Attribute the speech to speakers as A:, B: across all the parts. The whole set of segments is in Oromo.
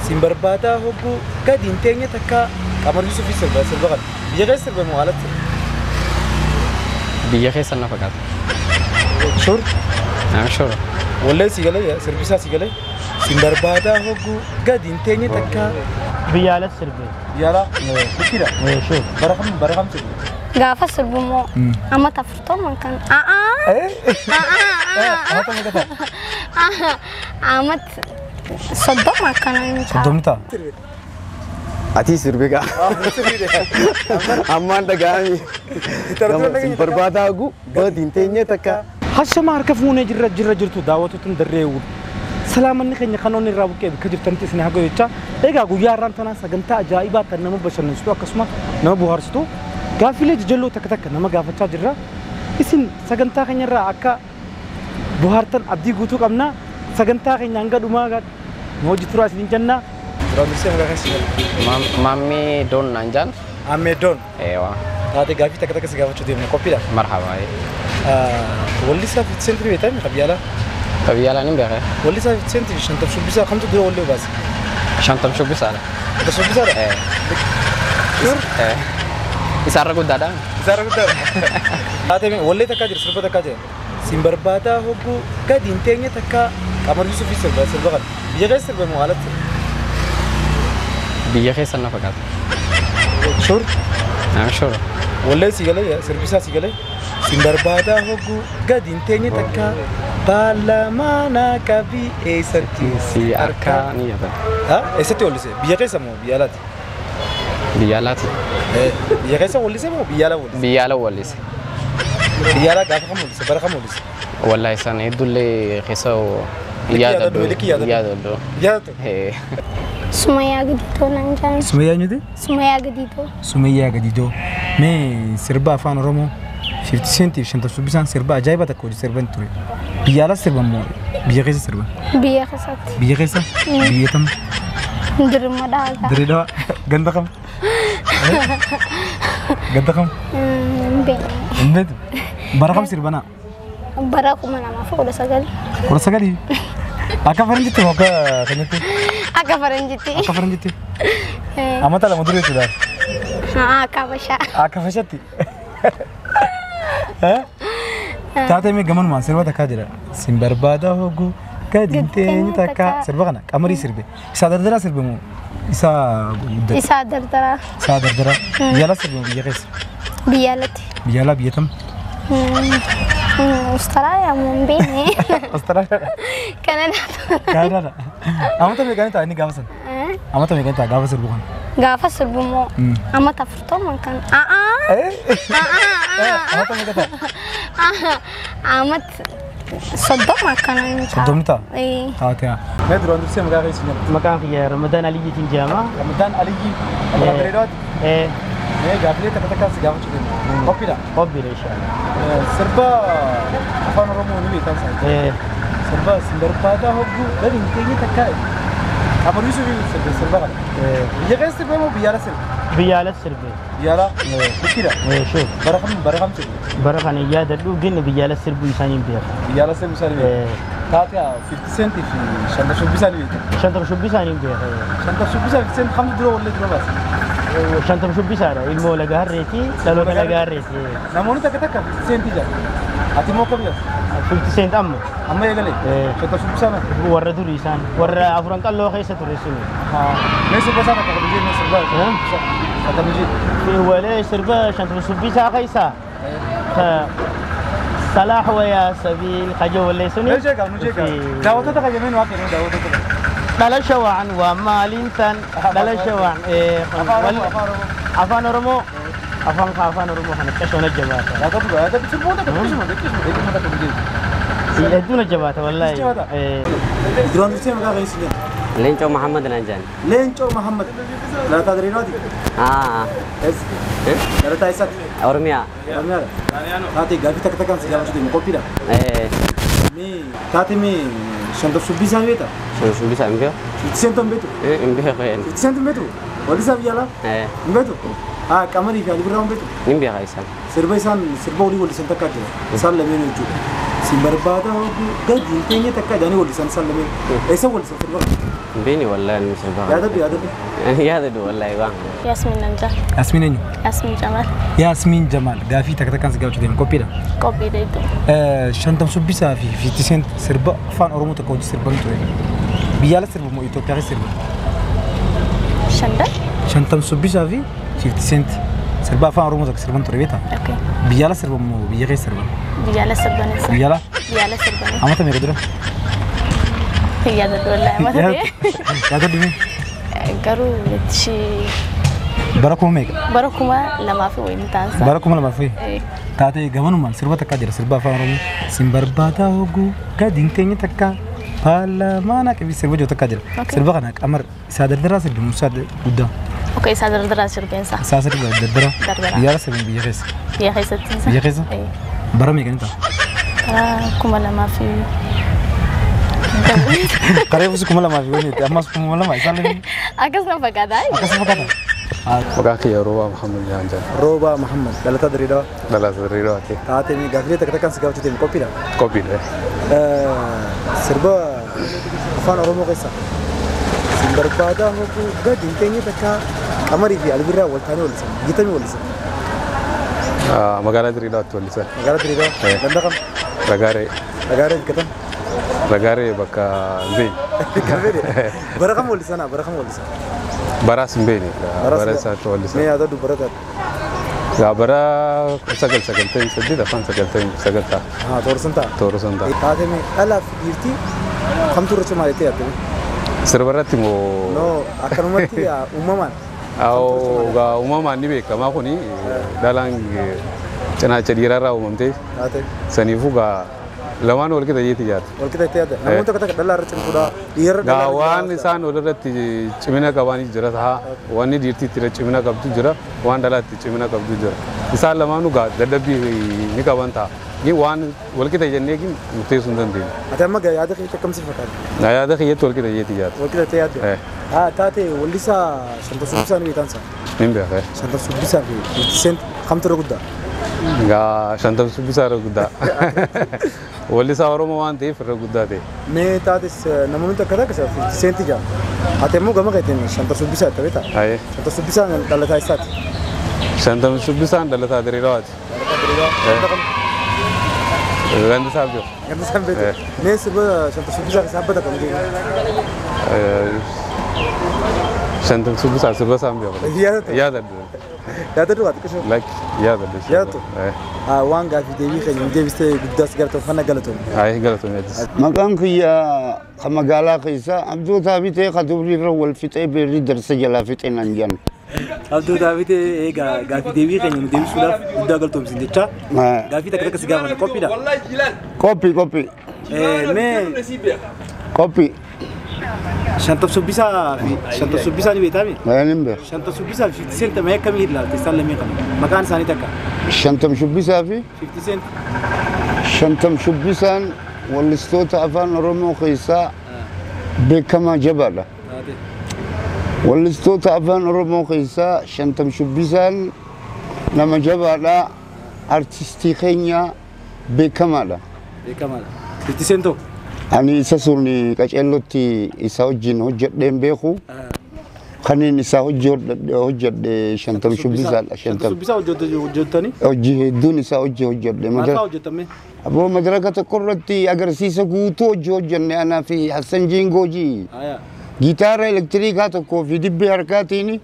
A: Siin barbaadaa hogguu gadi hin teenye takka Qamar Yuusuf sirba sirba kana. Biyya keessa sirba moo alatti?
B: Biyya keessa na fakkaata.
A: Sure?
B: I'm sure.
A: Wallee si galee sirbisaa si galee. Siin barbaadaa hogguu gadi hin teenye takka.
C: Biyya alatti sirbe.
A: Biyya alaa? Likkidha?
C: Sure.
A: Bara kam sirbe?
D: Gaafa sirbu immoo amma 40 kan.
A: Amata meeqa ta'a?
D: Amma 30 akkana ni ta'a.
A: 30 ta'a.
E: Ati sirbe gaa. Ammaan dhaga'ami. Siin barbaadaa hogguu gadi hin teenye takka.
A: Hashama harka fuunee jirra jirra jirtu daawwattoota darree salaamanni keenya kan onni irraa buqqee bakka jirtanitti isin haa ga'u jechaa. Egaa guyyaa har'aan tanaa sagantaa ajaa'ibaa kan nama bashannansiistu akkasuma nama bohaarsitu gaaffilee jajalloo takka takka nama gaafachaa jirra. Isin sagantaa keenya irraa akka bohaartan abdii guutuu qabna. Sagantaa keenya hanga dhumaa nu hojii turaa isin jenna. Duraan dursee maqaa keessa jira.
B: Maammee Doon naan jaan.
A: Maammee Doon.
B: Eewa.
A: Taatee gaaffii takka takka si gaafachuu deemna qophiidha.
B: Marhaba.
A: Wallisaa 50 Cent beektaa ka biyya alaa?
B: Ka biyya alaa nin beeka.
A: Wallisaa 50 Cent shantam shubbisaa kamtu dura wallee baase?
B: Shantam shubbisaadha.
A: Shantam shubbisaadha? Sure?
B: Isaarra guddaadha.
A: Isaarra guddaadha. Taatee wallee takkaa jira sirba takkaa jira. Siin barbaadaa hogguu gadi hin teenye takka Qamar Yuusuf sirba sirba kana. Biyya keessa sirba moo alatti?
B: Biyya keessa na fakkaata.
A: Sure?
B: I'm sure.
A: Wallee si galee sirbisaa si galee. Siin barbaadaa hogguu gadi hin teenye takka baala qabii eessatti
B: si harkaa ni yaadata.
A: Eessatti wallise? Biyya keessa moo biyya alaati?
B: Biyya alaati.
A: Biyya keessa wallise moo biyya alaa wallise?
B: Biyya alaa wallise.
A: Biyya alaa gaafa kam wallise? Bara kam wallise?
B: Wallahi isaan hedduullee keessa yaadadhu. Yaadadhu.
A: Yaadadhu?
D: Sumayyaa Gadidoo naan jaan.
A: Sumayyaa eenyuti?
D: Sumayyaa Gadidoo.
A: Sumayyaa Gadidoo. Mee sirba afaan Oromoo 50 Cent fi shantam shubbisaan sirba ajaa'ibaa takka hojii sirban ture. Biyya alaa sirban moo biyya keessa sirban?
D: Biyya keessatti.
A: Biyya keessa? Biyya tam?
D: Dirma dhaagaa.
A: Dirree Dhawaa. Ganda kam? Ganda kam?
D: Hin beekne.
A: Hin beektu? Bara kam sirbanaa?
D: Bara 2019.
A: 19? Akka faranjitti moo akka keenyatti?
D: Akka faranjitti.
A: Akka faranjitti? Amata 2 dura jechuudha.
D: Akka Habashaa.
A: Akka Habashaatti? Taatee mee gamanumaan sirba takkaa jira. Siin barbaadaa hogguu gadi hin teenye takka sirba kana Qamarii sirbe. Isaa dardaraa sirbe moo isaa guddate?
D: Isaa dardaraa.
A: Isaa dardaraa. Biyya alaa sirbe moo biyya keessa?
D: Biyya alatti.
A: Biyya alaa biyya tam?
D: Austraaliyaa moo hin beekne.
A: Austraaliyaa.
D: Kanadaadha.
A: Kanadaadha. Amata meeqaan ta'a inni gaafa sana? Amata meeqaan ta'a gaafa sirbu kana?
D: Gaafa sirbu moo amata 40 kan.
A: Amata meeqa ta'a?
D: Amata 30 akkana ni ta'a.
A: 30 ta'a? Taatee haa. Mee duraan dursee maqaa keessa jedhama?
C: Maqaan kiyya Ramadaan Aliyyiitiin jedhama.
A: Ramadaan Aliyyi. Maqaa Dirree Dhawaati? Mee gaaffilee takka takka si gaafachuu deemna. Qophiidha?
C: Qophiidha inshallah.
A: Sirba afaan Oromoo ni beektan isaa? Sirba siin barbaadaa hogguu gadi hin teenye takka Qamar Yuusuf sirbe sirba kana. Biyya keessa sirbe moo biyya alaa sirbe?
C: Biyya alatti sirbe.
A: Biyya alaa? Likkidha?
C: Sure.
A: Bara kam sirbe?
C: Bara kana yaadadhu gin biyya alatti sirbuu isaanii hin beeku.
A: Biyya alaa sirbuu isaanii beeku. Taatee 50 Cent fi shantam shubbisaa ni beekta?
C: Shantam shubbisaa ni beeku.
A: Shantam shubbisaa 50 Cent kamtu dura wallee dura baase?
C: Shantam shubbisaadha. Ilmoo laga harreeti. Dhaloota laga harreeti.
A: Namoonni takka takka 50 Cent jedhu. Ati immoo akkam jettu?
C: 50 Cent amma.
A: Amma eegalee? Shantam shubbisaa na?
C: Warra durii isaan. Warra afuran qalloo keessa ture suni.
A: Mee sirba isaa takka kabajee mee sirba takka kabajee.
C: Walee sirba shantam shubbisaa keessa. Salah wayaa sabiil kajo wallee suni.
A: Nu jeeqa nu jeeqa. Daawwattoota kajaameen waa kennu daawwattoota.
C: Dhalasha waan waa maalintan dhalasha waan afaan Oromoo afaan Oromoo kana qashoona jabaata.
A: Yaadatu sirboota xiqqisuma xiqqisuma xiqqisuma takka bijee.
C: Hedduun jabaata wallaahi.
A: Duraan dursee maqaa keessa jedhama.
F: Leencoo Mahammad naan jedhan.
A: Leencoo Mahammad. Dhalataa Dirree Dhawaati? Dhalataa eessaati?
F: Oromiyaa.
A: Oromiyaadha. Taatee gaaffii takka takkaan si gaafachuu deemu qophiidha? Mee taatee mee shantam shubbisaa ni beektaa?
F: Shantam shubbisaa hin beeku.
A: 50 Cent hin beektu?
F: Hin beeku.
A: 50 Cent hin beektu? Wallisaa biyya alaa? Hin beektu? Qamarii fi Ali Birraa hin beektu?
F: Hin beeka isaan.
A: Sirba isaan sirba olii wallisan takkaa jira. Isaan lameen jechuudha. Sin barbaada hogguu gadi hin teenye takka jedhanii wallisan isaan lameen. Eessa wallisan sirba kana?
F: Beeni wallahi inni sirba.
A: Yaadadhu yaadadhu.
F: Yaadadhu wallahi waan.
D: Yaasmin Nanjar.
A: Yaasmin eenyu?
D: Yaasmin Jamal.
A: Yaasmin Jamaal gaafii takka takkaan si gaafachuu deema qophiidha.
D: Qophii deetu.
A: Shantam Shubbisaa fi 50 Cent sirba afaan Oromoo tokko hojii sirban ture. Biyya ala sirba moo Itoophiyaa keessa sirba?
D: Shandan.
A: Shantam Shubbisaa fi 50 Cent sirba afaan Oromoo tokko sirban ture beektaa?
D: Okay.
A: Biyya ala sirba moo biyya keessa sirba?
D: Biyya ala sirbanis.
A: Biyya ala?
D: Biyya ala sirbanis.
A: Amata meeqa dura?
D: Yaadadhu wallahi amata ta'e.
A: Yaadadhu mee?
D: Garuu itti
A: Bara kuma meeqa?
D: Bara 2000 fi wayii taansa.
A: Bara 2000 fi? Taatee gamanumaan sirba takkaa jira sirba afaan Oromoo. Sin barbaada hogguu gadi hin teenye takka paarlaamaa qabi sirba jiru takkaa jira. Sirba kana Qamar isaa dardaraa sirbi Musaa guddaa.
D: Okay, isaa dardaraa sirbeensa.
A: Isaa sirba dardaraa.
D: Dardaraa.
A: Biyya ala sirbi biyya keessa.
D: Biyya keessatti.
A: Biyya keessa? Bara meeqa ni ta'a?
D: Bara 2000 fi
A: Kareefus 2000 fi wayii ammas 2000 isaan lameen.
D: Akkasuma fakkaata.
A: Akkasuma fakkaata.
G: Maqaan kiyya Roobaa Muhammad jedhama jira.
A: Roobaa Muhammad dhalataa Dirreedawaa.
G: Dhalataa Dirreedawaati.
A: Taatee gaafilee takka takkaan si gaafachuu deemu qophiidha.
G: Qophiidha.
A: Sirba afaan Oromoo keessa sin barbaada hogguu gadi hin teenye takka Qamarii fi Albirraa wal taanee wallisan. Gitamii wallisan.
G: Magaalaa Dirreedawaatti wallisan.
A: Magaalaa Dirreedawaa. Ganda kam?
G: Ragaaree.
A: Ragaaree bikkatan?
G: Ragaaree bakka hin beekne.
A: Bara kam wallisanaa? Bara kam wallisan?
G: Baraas hin beekne. Bara isaatti wallisan.
A: Mee yaadadhu bara taate?
G: Gaa bara 998 afaan 99 ta'a.
A: Haa toora san ta'a.
G: Toora san ta'a.
A: Taatee mee dhalaa fi dhiirtii kamtu irra cimaa jettee yaadde?
G: Sirba irratti moo?
A: No akkanumatti uumamaan.
G: Gaa uumamaan ni beekamaa kuni dhalaan cinaacha dhiirarraa uumamtee.
A: Taatee.
G: Saniifuu gaa lamaan wal qixa jeetii yaadda.
A: Wal qixa jettee yaadda. Namoonni tokko tokko dhalaa irra cimtuudha. Dhiirarra
G: Gaa waan isaan walirratti cimina qabanis jira ta'a. Wanni dhiirtii itti cimina qabdu jira. Waan dhalaatti cimina qabdu jira. Isaan lamaanuu gaa dadhabbii ni qaban ta'a. Ni waan wal qixa jennee murteessuu hin dandeenyu.
A: Ati amma gaa yaada kee akkam si fakkaata?
G: Yaada kiyyatti wal qixa jeetii yaadda.
A: Wal qixa jettee yaadda? Haa taate wallisaa Shantam Shubbisaa ni beektan saa?
G: Nin beeka.
A: Shantam Shubbisaa fi 50 Cent kamtu irra guddaa?
G: Gaa Shantam Shubbisaa irra guddaa. Wallisaa Oromoo waan ta'eef irra guddaa ta'e.
A: Mee taates namoonni takka takka 50 Cent jedha. Ati immoo gama keetiin Shantam Shubbisaa jetta beektaa?
G: Aye.
A: Shantam Shubbisaan dhalataa eessaati?
G: Shantam Shubbisaan dhalataa Dirreedawaati.
A: Dhalataa Dirreedawaa.
G: Ganda isaa beeku.
A: Ganda isaa beeku. Mee sirba Shantam Shubbisaa keessaa abbata kam jedhu?
G: Shantam Shubbisaa sirba isaa hin beeku.
A: Yaadadhu?
G: Yaadadhu.
A: Yaadadhu waa xiqqishoo?
G: Lakki yaadadhu.
A: Yaadadhu? Waan gaafii deebii keenya deebistee guddaas galatoomfanna galatoomne.
G: Aye galatoomne.
E: Maqaan kiyya kan magaalaa keessaa Abduu Taabitee kan dubriirra wal fixee beerri darsa jalaa fixee nan jedhan.
A: Abduu Taabitee egaa gaafii deebii keenya nu deebisuudhaaf guddaa galatoomsin jecha gaafii takka takka si gaafanna qophiidha.
E: Qophii qophii.
A: Mee
E: Qophii.
A: Shantam Shubbisaa fi Shantam Shubbisaa ni beektaa mi?
E: Nin beeka.
A: Shantam Shubbisaa fi 50 Cent mee akkamii ilaalte isaan lameen kana? Maqaan isaanii takka.
E: Shantam Shubbisaa fi
A: 50 Cent.
E: Shantam Shubbisaan wallistoota afaan Oromoo keessaa beekamaa jabaadha. Wallistoota afaan Oromoo keessaa Shantam Shubbisaan nama jabaadha. Artistii keenya beekamaadha.
A: Beekamaadha. 50 Cent hoo?
E: Ani isa sun qaceellotti isa wajjin hojjedheen beeku. Kaniin isa hojjedhe Shantam Shubbisaadha.
A: Shantam Shubbisaa hojjettanii?
E: Hojii hedduun isaa hojii hojjedhe.
A: Maal fa'aa hojjetame?
E: Aboo madaraka tokko irratti agarsiisa guutuu hojii hojjenne anaa fi Hassan Jiingoojii. Gitaara elektiriikaa tokkoo fi dibbee harkaatiin.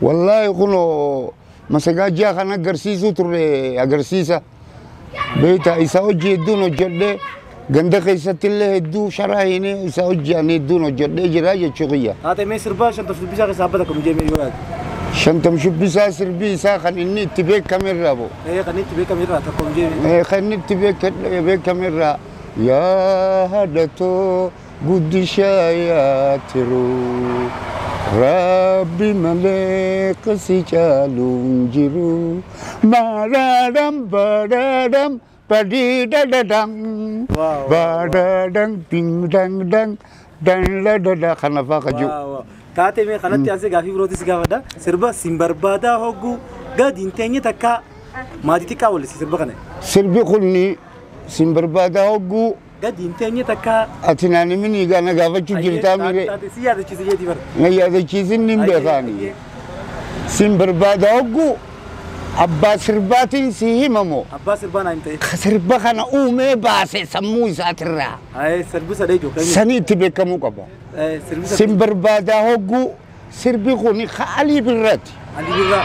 E: Wallaahi kunoo masagaajjaa kan agarsiisuu turre agarsiisa. Beektaa isa hojii hedduun hojjedhe. Ganda keessatti illee hedduu sharaa hin isa hojii ani hedduun hojjedhee jira jechuu kiyya.
A: Taatee mee sirba Shantam Shubbisaa keessaa abbata kam jee mee yoo yaadde?
E: Shantam Shubbisaa sirbi isaa kan inni itti beekame irraa bo.
A: Kan inni itti beekame irraa tokko jee mee?
E: Kan inni itti beekame irraa yaa haadhatoo guddishaa yaa tiruu Rabbi malee kasi caaluun jiru maaraadam baaraadam badidadadang badadang ding dang dang dan la da da kana faa ka jiru.
A: Taatee mee kanatti aansee gaafii birootis gaafadha. Sirba sin barbaada hogguu gadi hin teenye takka maatii xiqqaa wallisi sirba kana.
E: Sirbi kunni Sin barbaadaa hogguu.
A: Gadi hin teenye takka.
E: Ati naan himin egaa na gaafachuu jirtaa miire.
A: Si yaadachiise jeetii bara.
E: Na yaadachiisin nin beekaani. Sin barbaadaa hogguu abbaa sirbaatiin si himamoo.
A: Abbaa sirbaa naan ta'e.
E: Sirba kana uumee baase sammuu isaatirraa.
A: Sirbi sadee jiru.
E: Sanii itti beekamuu qaba. Sin barbaadaa hogguu sirbi kun Alii Birraati.
A: Ali Birraa.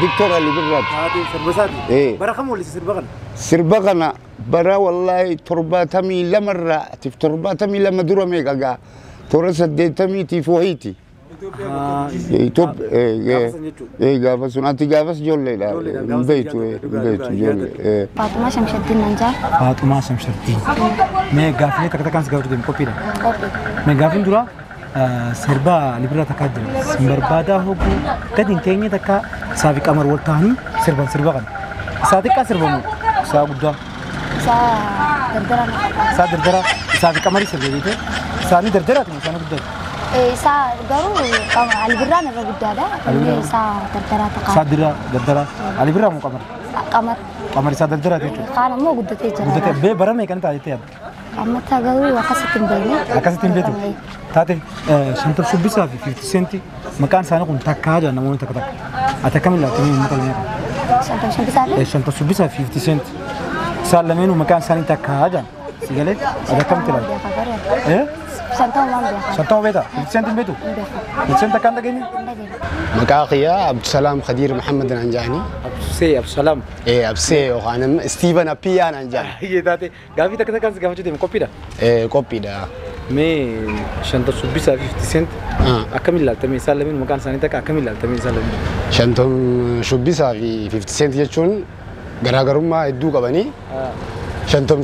E: Diktoor Ali Birraati.
A: Sirba isaati. Bara kam wallise sirba kana?
E: Sirba kana bara wallaahi 72 irraa atiif 72 dura meeqa gaa toora 80tiif wayiiti. Gaafa sun ati gaafas ijoolleedha. Hin beektu ijoollee.
D: Faaxumaa Shamshaddin nan jaa.
A: Faaxumaa Shamshaddin. Mee gaaffilee takka takkaan si gaafatu deemu qophiidha.
D: Qophii.
A: Mee gaaffiin dura sirba Ali Birraa takkaa jira. Sin barbaadaa hogguu gadi hin teenye takka isaa fi Qamar wal ta'anii sirban sirba kana. Isaa xiqqaa sirbamu isaa guddaa.
D: Isaa dardaraa.
A: Isaa dardaraa isaa fi Qamarii sirbe beekte isaanii dardaraati moo isaanii guddaati?
D: Isaa garuu Ali Birraan irra guddaadha. Isaa dardaraa takka.
A: Isaa dardaraa Ali Birraa moo Qamar?
D: Qamar.
A: Qamar isaa dardaraati jechuudha.
D: Kaan ammoo guddatee jira.
A: Guddatee bee bara meeqan ta'a jettee yaadda?
D: Amma garuu akkasitti hin beekne.
A: Akkasitti hin beektu. Taate Shantam Shubbisaa fi 50 Cent maqaan isaanii kun takkaa jira namoonni takka takka. Ati akkamiin ilaalta mee uummata lameen kana?
D: Shantam Shubbisaa fi?
A: Shantam Shubbisaa fi 50 Cent isaan lameenuu maqaan isaanii takkaa jira. Si galee ati akkamitti ilaalta?
D: Shantama waan beekaa.
A: Shantama beektaa? 50 Cent hin beektu? 50 Cent akka hin dhageenye?
H: Maqaa kiyyaa Abdusalaam Khadiir Muhammad naan jedhani.
A: Absee Abdusalaam.
H: Absee yookaan Steven Appiyaa naan jedhani.
A: Taate gaaffii takka takkaan si gaafachuu deemu qophiidha?
H: Qophiidha.
A: Mee Shantam Shubbisaa fi 50 Cent akkamiin ilaalta mee isaan lameen maqaan isaanii takka akkamiin ilaalta mee isaan lameen?
H: Shantam Shubbisaa fi 50 Cent jechuun garaagarummaa hedduu qabanii Shantam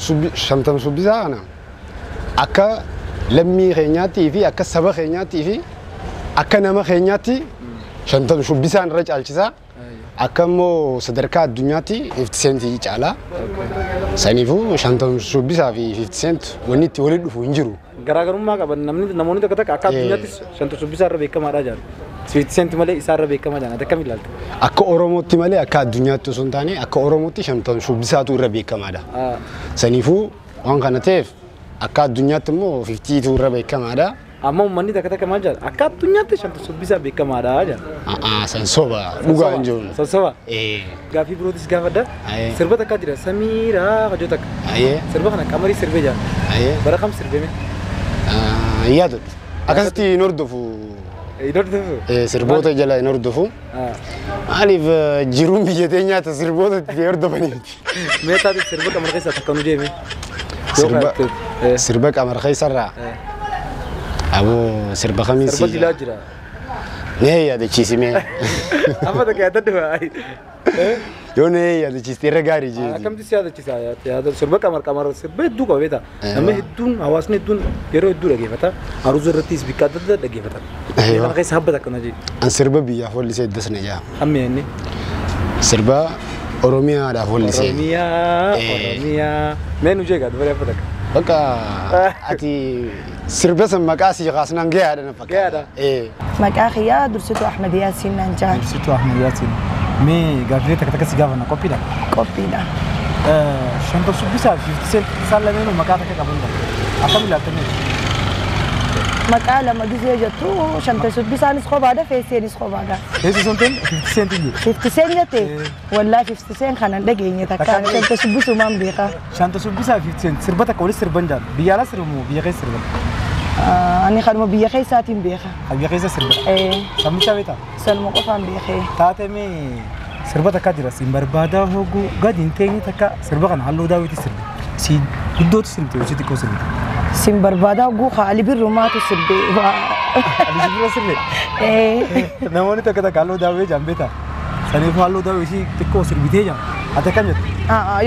H: Shubbisaa kana akka lammii keenyaattii fi akka saba keenyaattii fi akka nama keenyaatti Shantam Shubbisaan irra caalchisaa. Akka immoo sadarkaa addunyaatti 50 Cent caalaa. Saniifuu Shantam Shubbisaa fi 50 Cent wanni itti walitti dhufu hin jiru.
A: Garaagarummaa qaban namoonni tokko takka akka addunyaattis Shantam Shubbisaa irra beekamaadha jedhan. 50 Cent malee isaa irra beekamaa jedhan. Ati akkamiin ilaalta?
H: Akka Oromootti malee akka addunyaatti osoo hin taane akka Oromootti Shantam Shubbisaatu irra beekamaadha. Saniifuu waan kana ta'eef akka addunyaatti immoo 50tu irra beekamaadha.
A: Amma uummanni takka takka maal jedha? Akka addunyaatti Shantam Shubbisaa beekamaadha jedha.
H: San soba dhugaa hin jiru.
A: San soba? Gaaffii birootis gaafadha. Sirba takka jira Samiiraa hojii takka. Sirba kana Qamarii sirbee jira. Bara kam sirbeme?
H: Hin yaadadhu. Akkasitti hin hordofu.
A: Hin hordofu?
H: Sirboota jala hin hordofu. Maaliif jiruun biyya teenyaata sirboota itti hordofaniiti.
A: Mee taate sirba Qamar keessaa takka nu deeme?
H: Sirba Qamar keessarraa? Aboo sirba kamiin
A: si? Sirba dilaa jira.
H: Nee yaadachiisi mee.
A: Amma takka yaadadhu.
H: Yoo nee yaadachiiste irra gaarii jeeti.
A: Akkamitti si yaadachiisa? Sirba Qamar Qamar sirba hedduu qaba beektaa. Namni hedduun hawaasni hedduun yeroo hedduu dhaggeeffata. Aruuza irrattis bikka adda addaa dhaggeeffata. Kana keessa habba takka na jeeti.
H: An sirba biyyaaf wallisee eddas na jaa.
A: Hammi inni?
H: Sirba Oromiyaadhaaf wallisee.
A: Oromiyaa Oromiyaa. Mee nu jeeqa dubaree habba takka.
H: Bakka ati sirba san maqaa si kaasnaan gahaadha na fakkaata.
A: Gahaadha.
I: Maqaa kiyyaa Dursituu Ahmed Yaasiin naan jedhan.
A: Dursituu Ahmed Yaasiin. Mee gaaffilee takka takka si gaafanna qophiidha?
I: Qophiidha.
A: Shantam Shubbisaa fi 50 Cent isaan lameenuu maqaa takka qaban qaba. Akkamiin ilaaltanii?
I: Maqaa lama gisee jettu Shantam Shubbisaanis kophaadha Feeseenis kophaadha.
A: Feesee sun ta'in 50 Cent hin jiru.
I: 50 Cent jette wallaahi 50 Cent kana hin dhageenye takka Shantam Shubbisumaan beeka.
A: Shantam Shubbisaa fi 50 Cent sirba takka walis sirban jaallu biyya alaa sirbamu biyya keessa sirban?
I: Ani kanuma biyya keessaatiin beeka.
A: Biyya keessa sirban? Sammichaa beektaa?
I: Sanuma qofaan beekee.
A: Taate mee sirba takka jira sin barbaadaa hogguu gadi hin teenye takka sirba kana halluu daawwitii sirbe. Si guddootu sirbite yookiin xiqqoo sirbite?
I: Sin barbaadaa hogguu Ali Birrumaatu sirbe.
A: Ali Birruma sirbe? Namoonni takka takka halluu daawwii jaan beektaa? Saniifuu halluu daawwii xiqqoo sirbitee jaan. Ati akkam jettu?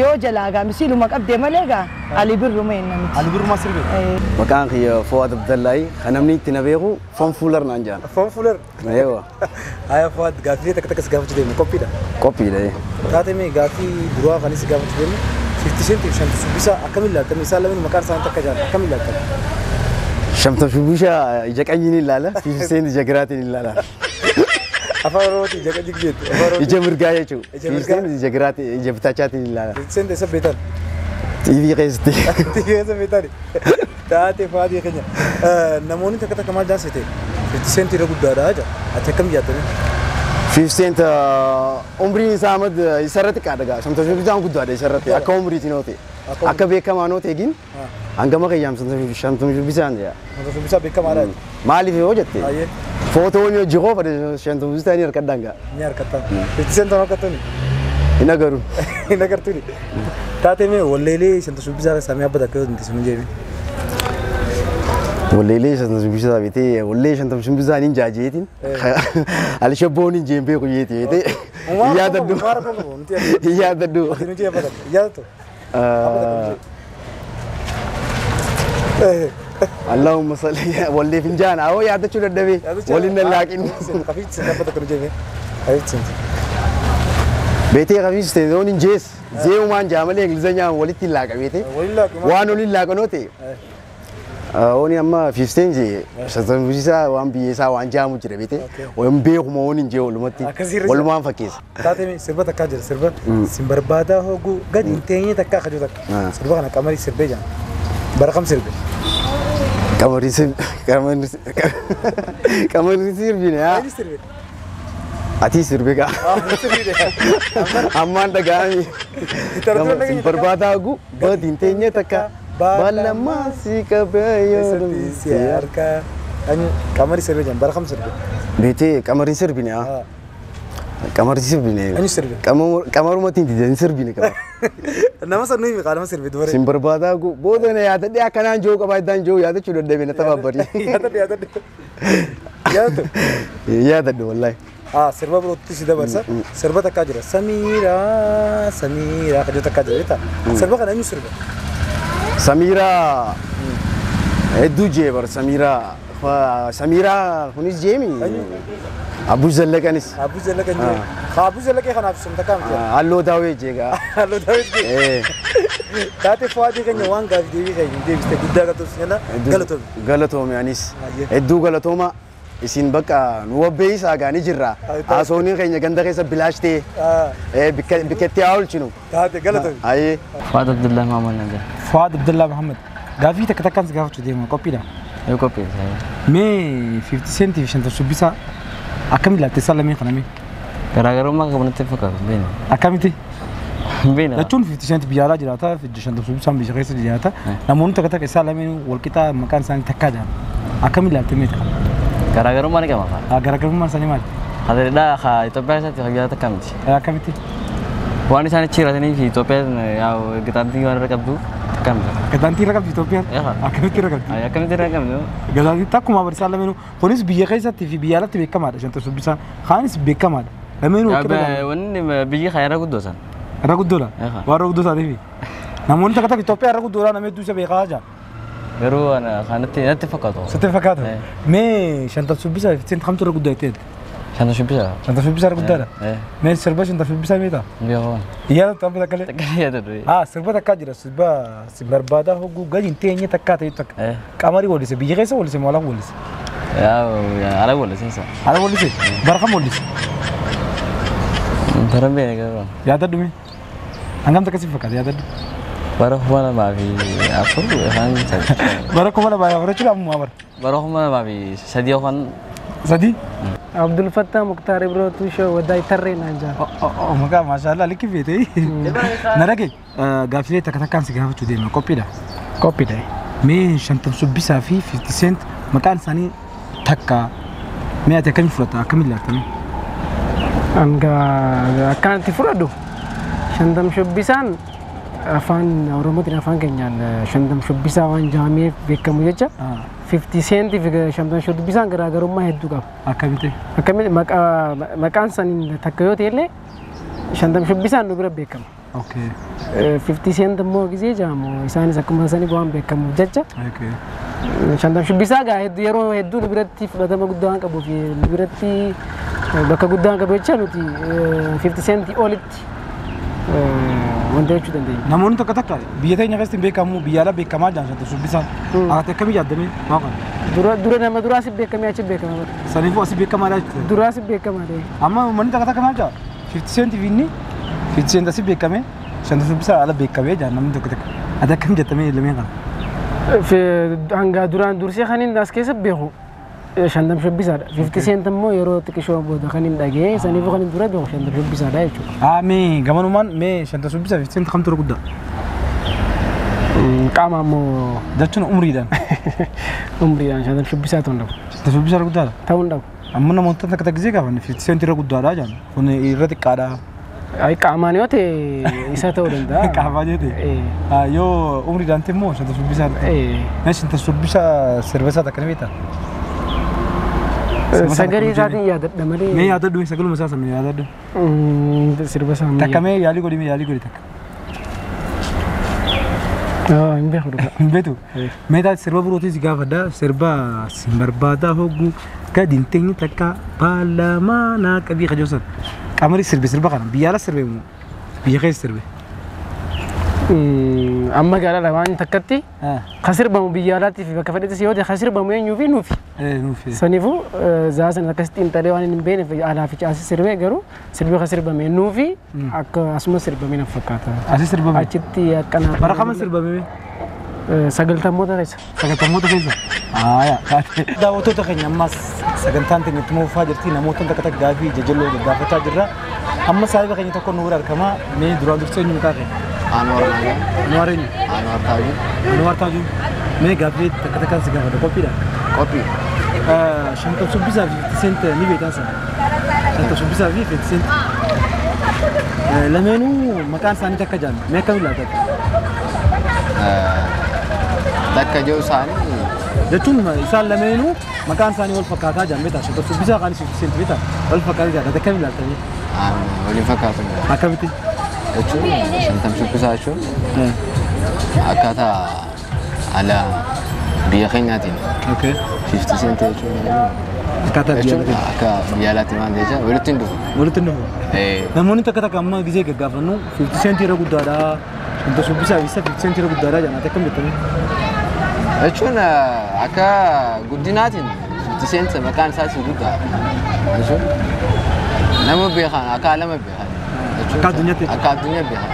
I: Yoo jalaa gaa misiiluma qabdee malee gaa Ali Birruma hin namti.
A: Ali Birruma sirbe?
F: Maqaan kiyya Fuwaad Abdallahi kan namni itti na beeku Foon Fuular naan jedhan.
A: Foon Fuular?
F: Eewa.
A: Haya Fuwaad gaaffii takka takka si gaafachuu deemne qophiidha?
F: Qophiidha.
A: Taate mee gaaffii duraa kan si gaafachuu deemne 50 Cent fi Shantam Shubbisaa akkamiin ilaaltame isaan lameen maqaan isaanii takka jaan akkamiin ilaaltame?
F: Shantam Shubbisaa ija qanyiin ilaala 50 Cent ija giraatiin ilaala.
A: Afaan Oromootiin ija qanyiin jettu.
F: Ija mirgaa jechuudha. 50 Cent ija giraatiin ija bitaachaatiin ilaala.
A: 50 Cent eessa beektan?
F: TV keessatti.
A: TV keessa beektani. Taatee Fuadii keenya. Namoonni takka takka maal jaansite? 50 Cent irra guddaadha jaa. Ati akkam jaattani?
F: 50 Cent umriin isaa Ahmad isarra xiqqaadha gaa. Shantam shubbisaan guddaadha isarratti. Akka umriitiin yoo ta'e. Akka beekamaa yoo ta'e gin hangama kiyyaam shantam shubbisaan jaa.
A: Shantam shubbisaa beekamaadha.
F: Maaliif yoo jette? Footoon yoo jigoo fadhe shantam shubbisaan harkadhaan gaa.
A: Ni harkattaan. 50 Cent harkattani?
F: Hin agaru.
A: Hin agartuuni. Taatee mee walleelee shantam shubbisaa keessaa mee abba takka yoo dandeessu nu jeebi.
F: Walleelee shantam shubbisaa beetee wallee shantam shubbisaan hin jaajeetiin. Alishabboon hin jeen beeku jeeti beetee. Yaadadhu. Yaadadhu.
A: Yaadadhu.
F: Allahumma salli wallee finjaan awoo yaadachuu dadhabee waliin lallaaqin. Beetee kafiis ta'e zoon hin jees zeemumaan jaamalee ingilizanyaan walitti hin laaqa beetee waan waliin laaqanoo ta'e. Oni amma 15 jee shantam shubbisaa waan biyya isaa waan jaamu jira beetee waan beekuma waan hin jee walumatti walumaan fakkeessa.
A: Taatee sirba takkaa jira sirba sin barbaadaa hooguu gadi hin teenye takkaa kajuu takka sirba kana qamarii sirbee jaan bara kam sirbe?
F: Qamarii sirbine haa? Ati sirbe gaa. Ammaan dhaga'ami. Sin barbaadaa hooguu gadi hin teenye takka. Balama si kabayo
A: si harka. Qamarii sirbe jaan bara kam sirbe?
F: Beetee qamarii sirbine haa? Qamarii sirbine.
A: Eenyu sirbe?
F: Qamarumatti hin didan sirbine qamar.
A: Nama san nuyi miqaa nama sirbe dubare.
F: Sin barbaadaa booda na yaadadhee akkanaan jiru qabaa iddaan jiru yaadachuu dadhabee na tabaabari.
A: Yaadadhe yaadadhe. Yaadadhu.
F: Yaadadhu wallaahi.
A: Sirba birootti si dabarsa. Sirba takkaa jira. Samiiraa Samiiraa kajoo takkaa jira beektaa? Sirba kana eenyu sirbe?
F: Samiiraa hedduu jee bar Samiiraa Samiiraa kunis jeemi. Abbuu Zallaqanis.
A: Abbuu Zallaqan jee. Abbuu Zallaqee kanaaf sun takkaa miti.
F: Halloo Daawwee jee gaa.
A: Halloo Daawwee jee. Taatee Fuadii keenya waan gaafii deebii keenya deebiste guddaa galatoomsi galatoomi.
F: Galatoomi anis hedduu galatooma isin bakka nu wabbeessaa gaanii jirra. Haasawni keenya ganda keessa bilaash ta'e bikketti haa oolchinu.
A: Taatee galatoomi.
F: Ayyee.
B: Fuad Abdullah Muhammad Naja.
A: Fuad Abdullah Muhammad. Gaafii takka takkaan si gaafachuu deema qophiidha.
B: Yoo qophiidha.
A: Mee 50 Cent fi shantam shubbisaa akkam ilaalte isaan lameen kana mee?
B: Garaagarummaa qabu natti fakkaatu beena.
A: Akkamitti?
B: Beena.
A: Jechuun 50 Cent biyya alaa jiraata, shantam shubbisaan biyya keessa jiraata. Namoonni takka takka isaan lameen wal qixaa maqaan isaanii takkaa jedhama. Akkam ilaalte mee?
B: Garaagarummaa ni qaba.
A: Garaagarummaan isaanii maali?
B: Hadiridhaa haa Itoophiyaa keessatti biyya takka miti.
A: Akkamitti?
B: Waan isaan achi jiraatanii fi Itoophiyaan gitaantii waan irra qabdu takka miti.
A: Gitaantii irra qabdi Itoophiyaan? Akkamitti irra qabdi?
B: Akkamitti irra qabdi?
A: Gitaantii takkuma barsiisaan lameenuu kunis biyya keessatti fi biyya alatti beekamaadha shantam shubbisaan kaanis beekamaadha. Lameenuu
B: Wanni biyyi haa irra guddoo san.
A: Irra guddoodha? Waan irra guddoo isaatiifi. Namoonni takka takka Itoophiyaa irra guddoodha nama hedduu isa beekaa jira.
B: Garuu kanatti natti fakkaatu.
A: Sitti fakkaatu? Mee shantam shubbisaa fi kamtu irra guddaa jettee?
B: Shantam shubbisaa.
A: Shantam shubbisaa irra guddaadha? Mee sirba shantam shubbisaa meetaa?
B: Beekaman.
A: Yaadatu amma takka illee?
B: Takka yaadatu.
A: Sirba takkaa jira sirba si barbaadaa hogguu gadi hin teenye takkaa ta'e takka. Qamarii wallise biyya keessa wallise moo alaa wallise?
B: Alaa wallise isa.
A: Alaa wallise? Bara kam wallise?
B: Bara beena garuu.
A: Yaadadhu mee? Hangam takka si fakkaata yaadadhu?
B: Bara 2004 yookaan 3.
A: Bara 2004 jechuudha ammumaa bara.
B: Bara 2003 yookaan.
A: Sadii?
J: Abdul Fattah Muktaar Ibroo Tuushoo Wadaay Tarree naan jaa.
A: Maqaa maashaallah likki feete. Na dhage gaaffilee takka takkaan si gaafachuu deema qophiidha.
J: Qophiidha.
A: Mee shantam shubbisaa fi 50 Cent maqaan isaanii takka mee ati akkamiin fudhatta akkamiin ilaalta mee?
J: Hanga akkanatti fudhadhu shantam shubbisaan afaan Oromootiin afaan keenyaan shantam shubbisaa waan jedhameef beekamu jecha 50 Cent fi shantam shubbisaan garaagarummaa hedduu qaba.
A: Akkamitti?
J: Akkamitti maqaan isaanii takka yoo ta'e illee shantam shubbisaan nu bira beekama.
A: Okay.
J: 50 Cent immoo gisee jedhamu isaanis akkuma isaanii waan beekamuuf jecha
A: Okay.
J: shantam shubbisaa gaa hedduu yeroo hedduu nu biratti fudhatama guddaa waan qabuuf nu biratti bakka guddaa waan qabu jecha nuti 50 Cent olitti wanta jechuu dandeenya.
A: Namoonni tokko takka biyya teenya keessatti beekamu biyya alaa beekamaa jiran shantam shubbisaan. Ati akkamii yaaddamee maa kana?
J: Dura dura nama duraas beekamee achi beekama.
A: Saniifuu asii beekamaadha jechuudha.
J: Duraas beekamaadha.
A: Amma uummanni takka takka maal jedha? 50 Cent fi inni 50 Cent asii beekame shantam shubbisaa ala beekamee jira namni tokko takka. Ati akkam jettamee lameen kana?
J: Hanga duraan dursee kan inni as keessa beeku shantam shubbisaadha. 50 Cent immoo yeroo xiqqishoo booda kan inni dhagee saniifuu kan inni dura beeku shantam shubbisaadha jechuudha.
A: Mee gamanumaan mee shantam shubbisaa 50 Cent kamtu guddaa?
J: Qaama immoo.
A: Jechuun umriidhaan.
J: Umriidhaan shantam shubbisaa ta'uu hin dhabu.
A: Shantam shubbisaa guddaadha?
J: Ta'uu hin dhabu.
A: Amma namoota takka takka gaafanne 50 Cent irra guddaadha jedhan kun irra xiqqaadha.
J: Ay qaamaan yoo ta'e isa ta'uu danda'a.
A: Qaamaan yoo ta'e. Yoo umriidhaan ta'e immoo shantam shubbisaa. Mee shantam shubbisaa sirba isaa takka ni beektaa?
J: Sagalee isaatiin yaadadha malee.
A: Mee yaadadhu sagaluma isaa sana yaadadhu.
J: Sirba isaa.
A: Takka mee yaalii godhi mee yaalii godhi takka.
J: Hin beeku dhugaa.
A: Hin beektu. Mee taate sirba birootis gaafadha sirba sin barbaadaa hogguu gadi hin teenye takka baalamaa naa qabii kajoosan. Qamari sirbe sirba kana biyya ala sirbe moo biyya keessa sirbe.
J: Amma gaala waan takkatti ka sirbamu biyya alaatti fi bakka fedhetti yoo ta'e ka sirbamu eenyuu fi nuufi.
A: Nuufi.
J: Saniifuu zaa sana akkasitti xiinxalee waan hin beekneef alaa fi caasii sirbee garuu sirbi ka sirbame nuufi akka asuma sirbame na fakkaata.
A: Asii sirbame?
J: Achitti akkana.
A: Bara kama sirbame?
J: Sagaltammoota keessa.
A: Sagaltammoota keessa? Daawwattoota keenya ammas sagantaan keenya itti fufaa jirti namoota takka takka gaafii jajalloo gaggaafachaa jirra. Amma saahiba keenya tokko nu bira argama. Mee duraan dursee eenyu maqaa kee?
F: Anwar Nagaa.
A: Anwar eenyu?
F: Anwar Taajuu.
A: Anwar Taajuu. Mee gaaffii takka takkaan si gaafadha qophiidha?
F: Qophii.
A: Shantam shubbisaa fi 50 Cent ni beektaa sana? Shantam shubbisaa fi 50 Cent. Lameenuu maqaan isaanii takka jedhama. Mee akkamiin laata?
F: Takka jiru isaanii.
A: Jechuun isaan lameenuu maqaan isaanii wal fakkaataa jedhan beektaa? Shantam shubbisaa kan 50 Cent beektaa? Wal fakkaataa jedhan akkamiin laaltanii?
F: Waliin fakkaatu.
A: Akkamitti?
F: Jechuun shantam shubbisaa jechuun akkaataa ala biyya keenyaatiin. 50 Cent jechuun
A: akkaataa biyya alaatiin.
F: Akka biyya alaatiin waan ta'eef walitti hin dhufu.
A: Walitti hin dhufu. Namoonni takka takka amma gisee gaggaafannu 50 Cent irra guddaadha. Shantam shubbisaa fi 50 Cent irra guddaadha jedhan ati akkam jettanii?
F: Jechuun akka guddinaatiin 50 Cent maqaan isaas guddaa. Jechuun nama beekan akka alama beekan.
A: Akka addunyaatti.
F: Akka addunyaa beekan.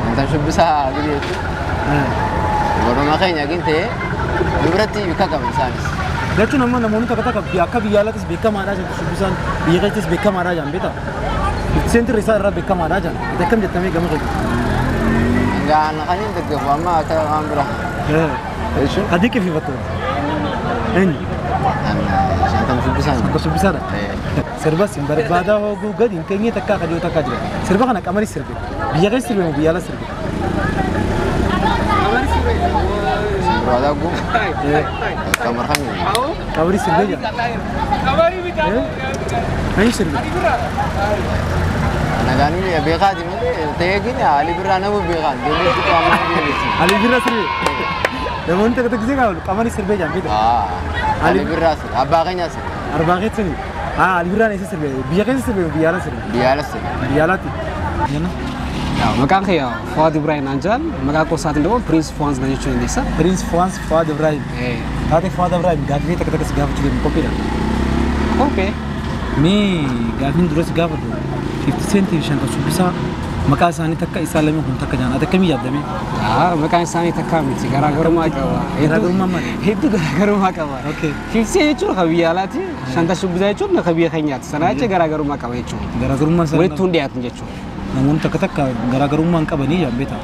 F: Shantam shubbisaa gadi jechuun. Warra keenya gin ta'e dubartii bika qaban isaanis.
A: Jechuun amma namoonni takka takka akka biyya alaattis beekamaadha jedhu shubbisaan biyya keessattis beekamaadha jedhan beektaa? 50 Cent isaa irraa beekamaadha jedhan. Ati akkam jettamee gama keessa?
F: Hangaan kan hin deeggaru amma akka waan biraa. Jechuun.
A: Adii qififatu. Eenyu?
F: Shantam shubbisaan.
A: Shantam shubbisaadha. Sirba sin barbaada hooguu gadi hin teenye takka akka jiru takka jira. Sirba kana qamari sirbe. Biyya keessa sirbe moo biyya ala sirbe?
F: Barbaada hooguu? Qamar kan
A: Qamari sirbe jira. Eenyu sirbe?
F: Nagaan beekaati malee ta'ee gini Ali Birraa nama beekaan deemee qaama beekti.
A: Ali Birraa sirbe? Namoonni takka takka gisee qamari sirbee jedhan beektaa?
F: Ali Birraa sirbe abbaa keenyaa sirbe.
A: Arbaa keessa sirbe? Ali Birraan eessa sirbe? Biyya keessa sirbe biyya ala sirbe?
F: Biyya ala sirbe.
A: Biyya alaatti.
K: Maqaan kiyya Fuad Ibrahim Anjal, maqaa qosaatiin immoo Prince Fuwaans na jechuun dandeessa.
A: Prince Fuwaans Fuad Ibrahim. Taate Fuad Ibrahim gaaffii takka takka si gaafachuu deemu qophiidha.
K: Qophii.
A: Mee gaaffiin dura si gaafadhu 50 Cent fi shantam shubbisaa maqaa isaanii takka isaan lameen kun takka jedhan ati akkamii yaaddame?
K: Maqaan isaanii takka miti garaagarummaa qaba.
A: Garaagarummaa maali?
K: Hedduu garaagarummaa qaba. 50 Cent jechuun kan biyya alaati, shantam shubbisaa jechuun kan biyya keenyaati. Sana jecha garaagarummaa qaba jechuudha.
A: Garaagarummaa isaanii.
K: Walitti hin dhiyaatan jechuudha.
A: Namoonni takka takka garaagarummaa hin qabanii jedhan beektaa?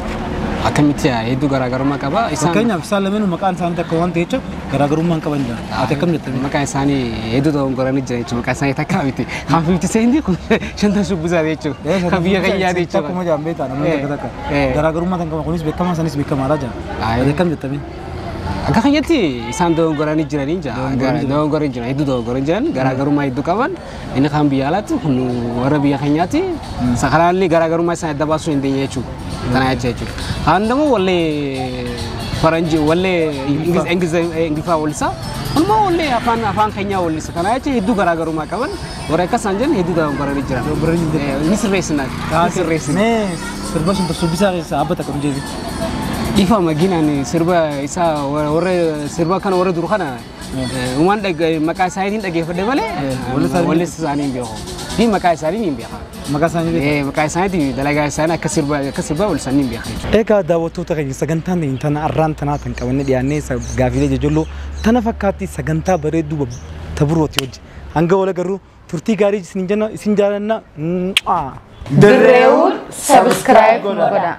K: Akkamitti hedduu garaagarummaa qaba.
A: Fakkeenyaaf isaan lameenuu maqaan isaanii takka waan ta'eef garaagarummaa hin qaban jedhan. Ati akkam jettanii?
K: Maqaan isaanii hedduu dogongoranii jira jechuudha. Maqaan isaanii takka miti. Kan 50 Cent kun shantam shubbisaa jechuudha. Kan biyya keenyaa jechuudha.
A: Takkuma jedhan beektaa namoonni takka takka. Garaagarummaa kan qaban kunis beekamaa sanis beekamaadha jedhan. Ati akkam jettanii?
K: Akka keenyatti isaan dogongoranii jiranii jira. Dogongoranii jiran hedduu dogongoranii jiran garaagarummaa hedduu qaban. Inni kan biyya alaatti kun warra biyya keenyaatti sakaraallee garaagarummaa isaan adda baasuu hin dandeenye jechuudha. Kana jechuudha. Haan immoo wallee faranjii wallee ingiliffaa wallisa. Ammoo wallee afaan keenyaa wallisa. Kana jecha hedduu garaagarummaa qaban warra akkasaan jiran hedduu dogongoranii jiran. Ni sirreessina. Ni sirreessina.
A: Mee sirba sun shubbisaa keessaa abba takka nu jeebi.
K: Dhiifama ginaan sirba isaa warra sirba kana warra dur kana waan maqaa isaaniitiin dhageeffadhe malee walleessa isaanii hin beeku. Fi maqaa isaanii ni beeka.
A: Maqaa isaanii
K: beekta? Maqaa isaaniitii dalagaa isaanii akka sirba akka sirbaa ol isaanii ni beeka jechuudha.
A: Egaa daawwattoota keenya sagantaan keenya tana arraan tanaa tan qabannee dhiyaannee gaafiilee jajalloo tana fakkaatti sagantaa bareedduu taburooti hojii. Hanga wal agarru turtii gaarii isin jenna isin jaalanna.
L: Dirreewwan subscribe godhaa.